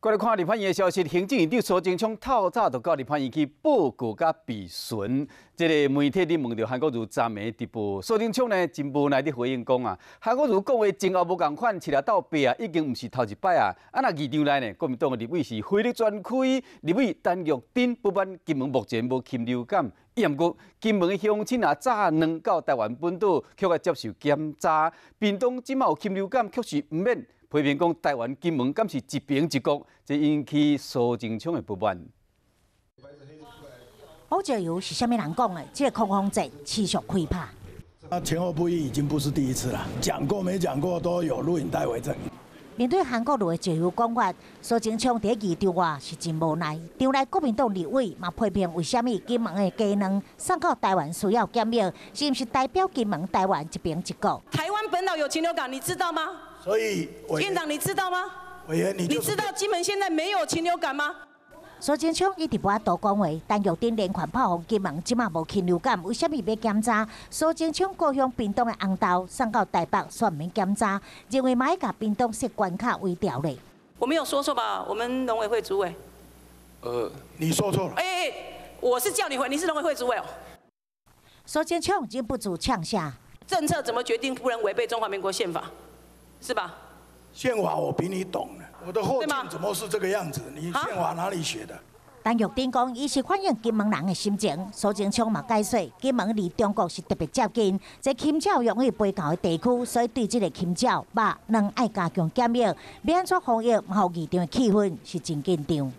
過來看立法院的消息，行政院長蘇貞昌透早就到立法院去報告佮備詢。這个媒體咧問著韓國瑜昨暝直播，蘇貞昌呢真無奈的回應講啊，韓國瑜講話前後無仝款，七六鬥八啊，已經毋是頭一擺啊。啊若議場內呢，國民黨的立委是火力全開，立委陳玉珍不滿金門目前無禽流感，毋過金門的鄉親啊早兩到台灣本島，卻愛接受檢查，屏東這馬有禽流感，卻是毋免。批評講台灣金門敢是一爿一國，這引起蘇貞昌的不滿。胡石油是啥物人講的？這个恐慌戰持續開拍。啊，前後不一已經不是第一次了，講過沒講過都有錄影帶為證。面對韓國瑜的石油講法，蘇貞昌佇議場外是真無奈。場內國民黨立委嘛批評，為啥物金門的雞卵送到台灣需要檢疫，是毋是代表金門台灣一爿一國？台灣本島有禽流感，你知道嗎？所以，院長你知道嗎？委員，你你知道金門現在沒有禽流感嗎？蘇貞昌一直無法度講話，陳玉珍連環炮轟金門這馬無禽流感，為啥物欲檢查？蘇貞昌故鄉屏東的紅豆送到台北，煞毋免檢查，認為嘛愛共屏東設關卡微調咧。我沒有說錯吧？我們農委會主委。你說錯了。欸欸，我是叫你回，你是農委會主委哦。蘇貞昌忍不住嗆聲。政策怎麼決定不能違背中華民國憲法？是吧？憲法我比你懂，我的後勁怎麼是這個樣子？你憲法哪裡寫的？陳玉珍講，伊是反映金門人的心情。蘇貞昌嘛解說，金門離中國是特別接近，這禽鳥容易飛到的地區，所以對這个禽鳥肉卵愛加強檢疫。欲按怎防疫，予議場的氣氛是真緊張。